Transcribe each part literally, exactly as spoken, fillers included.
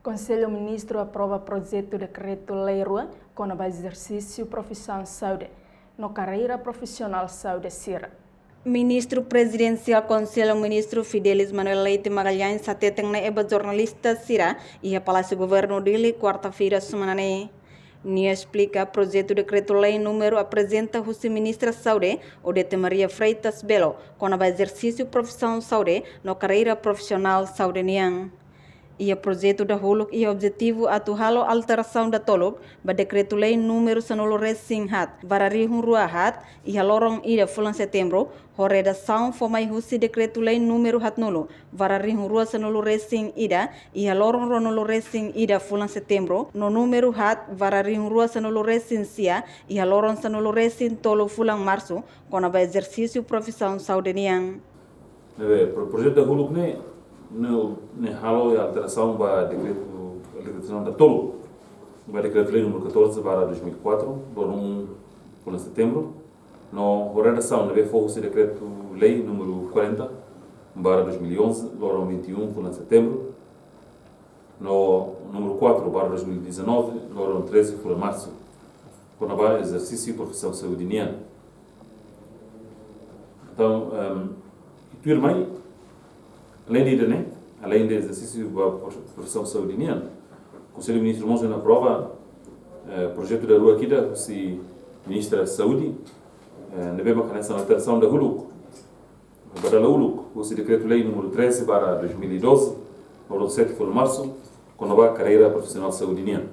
Konsellu Ministru aprova projetu dekretu-lei rua kona-ba ezersísiu profisaun saúde no karreira profisionál saúde sira. Ministru Prezidensiál Konsellu Ministru Fidelis Manuel Leite Magalhães hateten ne'e ba jornalista sira iha Palásiu Governu Dili, kuarta-feira semana ne'e. Nia esplika projetu dekretu-lei númeru aprezenta husi Ministra Saúde, Odete Maria Freitas Belo, kona-ba ezersísiu profisaun saúde no karreira profisionál saúde nian. Iha projetu dahuluk iha objetivu atu halo alterasaun datoluk ba dekretu-lei númeru sanulu-resin-haat barra rihun rua haat iha loron ida fulan Setembru, ho redasaun fó mai husi dekretu-lei númeru haatnulu barra rihun rua sanulu-resin-ida iha loron ruanulu-resin-ida fulan Setembru, no númeru haat barra rihun rua sanulu-resin-sia iha loron sanulu-resin-tolu fulan Marsu, kona-ba ezersísiu profisaun saúde nian. Ne'ebé, pro-, projetu dahuluk ne'e, ne'e, ne'e halo iha alterasaun ba dekretu, alterasaun datoluk ba dekretu-lei númeru catorze barra dois mil e quatro, loron um fulan Setembru, no ho redasaun ne'ebé fó husi dekretu-lei númeru quarenta barra dois mil e onze, loron vinte e um fulan Setembru, no númeru quatro barra dois mil e dezanove, loron treze fulan Marsu, kona-ba ezersísiu profisaun saúde nian. Entaun, ehm, i tuirmai, aleinde ida-ne'e, aleinde ezersísiu ba prof-, profisaun saúde nian, Konsellu Ministru mós aprova, eh, projetu daruak ida husi Ministra Saúde, eh, ne'ebé maka hanesan alterasaun dahuluk, ba dala uluk, husi dekretu-lei númeru treze barra dois mil e doze, loron sete fulan Marsu, kona-ba karreira profisionál saúde nian.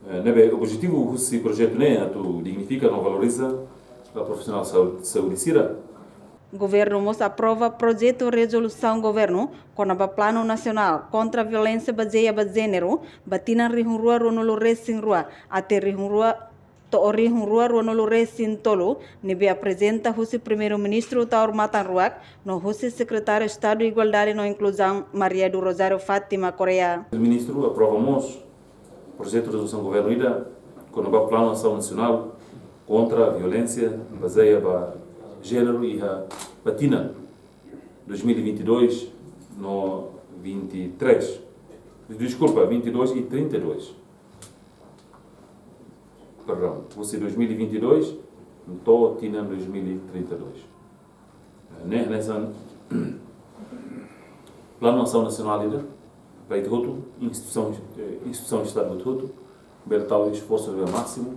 Eh, ne'ebé objetivu husi projetu ne'e atu dignifika no valoriza ba profisionál saúde, saúde sira. Governu mós aprova projetu rezolusaun governu kona-ba Planu Nasionál kontra Violénsia Bazeia ba Jéneru ba tinan rihun rua ruanulu-resin-rua até rihun rua to'o rihun rua ruanulu-resin-tolu, ne'ebé aprezenta husi Primeiru-Ministru Taur Matan Ruak no husi Sekretáriu Estadu Igualdade no Inkluzaun, Maria do Rosário Fátima Correia. Ministru aprova mós projetu rezolusaun governu ida kona-ba Planu Asaun Nasionál kontra Violénsia Bazeia ba Jéneru iha ba tinan dois mil e vinte e dois no vinte e três. Deskulpa, vinte e dois e trinta e dois. Perdão, husi dois mil e vinte e dois to'o tinan dois mil e trinta e dois. Eh, ne'e, hanesan Planu Asaun Nasionál ida, ba ita hotu, instituisaun, eh, instituisaun Estadu hotu-hotu, bele tau esforsu ne'ebé másimu,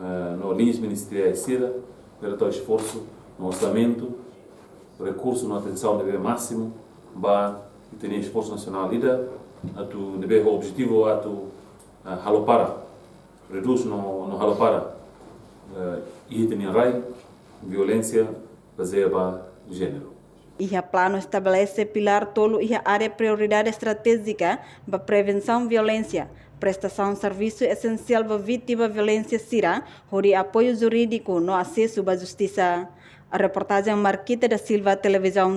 eh, no liñas ministeriais sira, bele tau esforsu no orsamentu, rekursu no atensaun ne'ebé másimu, ba ita-nia esforsu nasionál ida, atu ne'ebé ho objetivu atu, eh, halo para, redús no, no halo para, eh, iha ita-nia rai, violénsia bazeia ba jéneru. Iha planu estabelese pilár tolu iha área prioridade estratéjika ba prevensaun violénsia, prestasaun servisu esensiál ba vítima violénsia sira, hodi apoiu jurídiku no asesu ba justisa. Reportajen Marquita da Silva, Televizaun